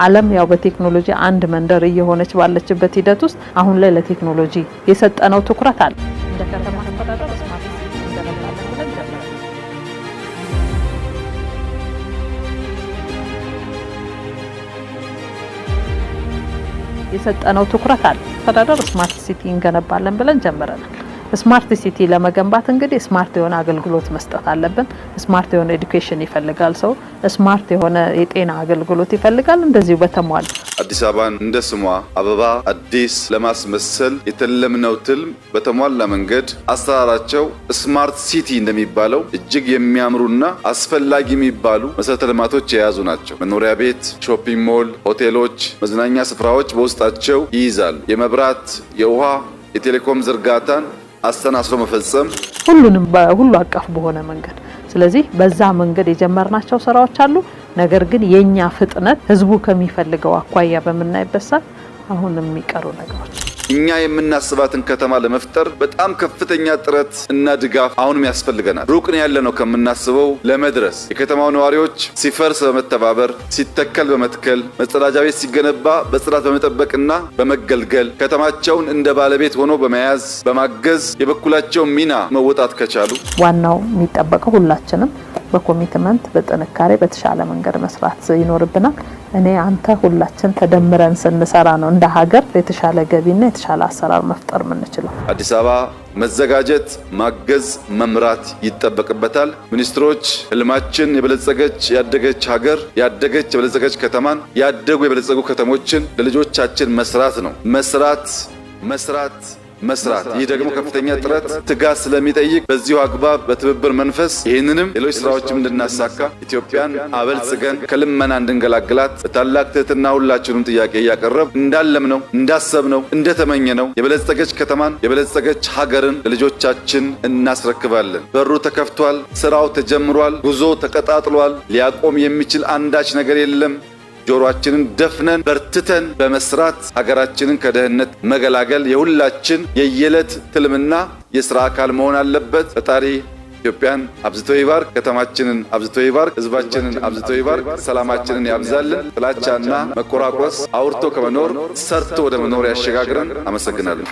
ዓለም ያው በቴክኖሎጂ አንድ መንደር እየሆነች ባለችበት ሂደት ውስጥ አሁን ላይ ለቴክኖሎጂ የሰጠነው ትኩረት አለ። እንደ ከተማ አስተዳደር smart city እንገነባለን ብለን ጀምረናል። የሰጠነው ትኩረት አለ። አስተዳደር smart city እንገነባለን ብለን ጀምረናል። Smart city ለመገንባት እንግዲህ smart የሆነ አገልግሎት መስጠት አለብን። Smart የሆነ education ይፈልጋል ሰው፣ smart የሆነ የጤና አገልግሎት ይፈልጋል። እንደዚሁ በተሟላ አዲስ አበባን እንደ ስሟ አበባ አዲስ ለማስመሰል የተለምነው ትልም በተሟላ መንገድ አሰራራቸው smart city እንደሚባለው እጅግ የሚያምሩና አስፈላጊ የሚባሉ መሰረተ ልማቶች የያዙ ናቸው። መኖሪያ ቤት፣ shopping mall፣ ሆቴሎች፣ መዝናኛ ስፍራዎች በውስጣቸው ይይዛሉ። የመብራት፣ የውሃ፣ የቴሌኮም ዝርጋታን አሰናስሎ መፈጸም ሁሉንም በሁሉ አቀፍ በሆነ መንገድ፣ ስለዚህ በዛ መንገድ የጀመርናቸው ስራዎች አሉ። ነገር ግን የኛ ፍጥነት ህዝቡ ከሚፈልገው አኳያ በምናይበት ሰዓት አሁን የሚቀሩ ነገሮች እኛ የምናስባትን ከተማ ለመፍጠር በጣም ከፍተኛ ጥረት እና ድጋፍ አሁንም ያስፈልገናል። ሩቅ ነው ያለነው ከምናስበው ለመድረስ። የከተማው ነዋሪዎች ሲፈርስ በመተባበር፣ ሲተከል በመትከል፣ መጸዳጃ ቤት ሲገነባ በጽዳት በመጠበቅና በመገልገል፣ ከተማቸውን እንደ ባለቤት ሆኖ በመያዝ በማገዝ የበኩላቸውን ሚና መወጣት ከቻሉ ዋናው የሚጠበቀው ሁላችንም በ commitment፣ በጥንካሬ፣ በተሻለ መንገድ መስራት ይኖርብናል። እኔ፣ አንተ፣ ሁላችን ተደምረን ስንሰራ ነው እንደ ሀገር የተሻለ ገቢና የተሻለ አሰራር መፍጠር የምንችለው። አዲስ አበባ መዘጋጀት፣ ማገዝ፣ መምራት ይጠበቅበታል። ሚኒስትሮች ህልማችን የበለጸገች ያደገች ሀገር፣ ያደገች የበለጸገች ከተማን፣ ያደጉ የበለጸጉ ከተሞችን ለልጆቻችን መስራት ነው። መስራት፣ መስራት፣ መስራት። ይህ ደግሞ ከፍተኛ ጥረት፣ ትጋት ስለሚጠይቅ በዚሁ አግባብ በትብብር መንፈስ ይህንንም ሌሎች ስራዎችም እንድናሳካ፣ ኢትዮጵያን አበልጽገን ከልመና እንድንገላግላት በታላቅ ትህትና ሁላችንም ጥያቄ እያቀረብን እንዳለምነው፣ እንዳሰብነው፣ እንደተመኘነው የበለጸገች ከተማን፣ የበለጸገች ሀገርን ለልጆቻችን እናስረክባለን። በሩ ተከፍቷል። ስራው ተጀምሯል። ጉዞ ተቀጣጥሏል። ሊያቆም የሚችል አንዳች ነገር የለም። ጆሮአችንን ደፍነን በርትተን በመስራት ሀገራችንን ከድህነት መገላገል የሁላችን የየዕለት ትልምና የስራ አካል መሆን አለበት። ፈጣሪ ኢትዮጵያን አብዝቶ ይባርክ፣ ከተማችንን አብዝቶ ይባርክ፣ ህዝባችንን አብዝቶ ይባርክ፣ ሰላማችንን ያብዛልን። ጥላቻና መቆራቆስ አውርቶ ከመኖር ሰርቶ ወደ መኖር ያሸጋግረን። አመሰግናለሁ።